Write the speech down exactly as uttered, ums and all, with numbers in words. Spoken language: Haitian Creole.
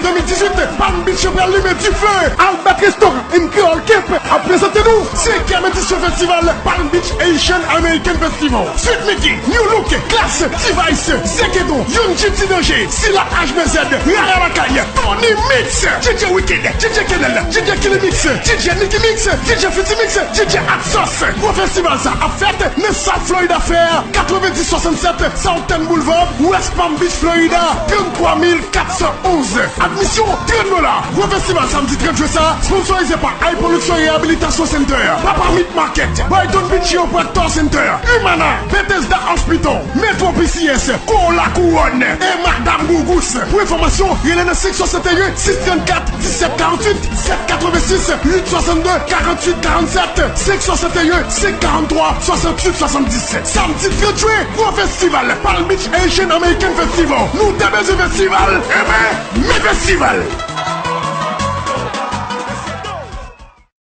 Demi dizuit, Palm Beach pral limen dife. Albert Restaurant and Creole Camp ap prezante nou senkyèm edisyon festival Palm Beach Asian American Festival. Sweet Mickey, New Look, Klass, T-Vice, Zekedon, Young G T Danje, Sila H B Z, Rara Lakay, Tony Mix, D J Wicked, D J Kenel, D J Killy Mix, D J Nicky Mix, D J Fiti Mix, D J Hot Sauce. Gwo festival sa ap fèt nan South Florida Fair, katrevenndis swasannsèt Southern Boulevard, West Palm Beach, Florida, tranntwa mil katsan onz. Admisyon, trant dola. Gwo festival samdi trant jen sa, sponsorize pa Hypoluxury Rehabilitation Center, Papa Meat Market, Brighton Beach Chiropractor Center, Humana, Bethesda Hospital, Metro P C S, Cola Couronne, e Madame Gougous. Pou enfòmasyon, rele nan senk swasannteyen, sis trannkat, disèt karantuit, sèt katrevensis, uit swasannde, karantuit karannsèt, senk swasannteyen, senk karanntwa, swasanntuit swasanndisèt. Samdi trant jen, gwo festival, Palm Beach Asian American Festival. Nou te bezwen festival, enben, men festival!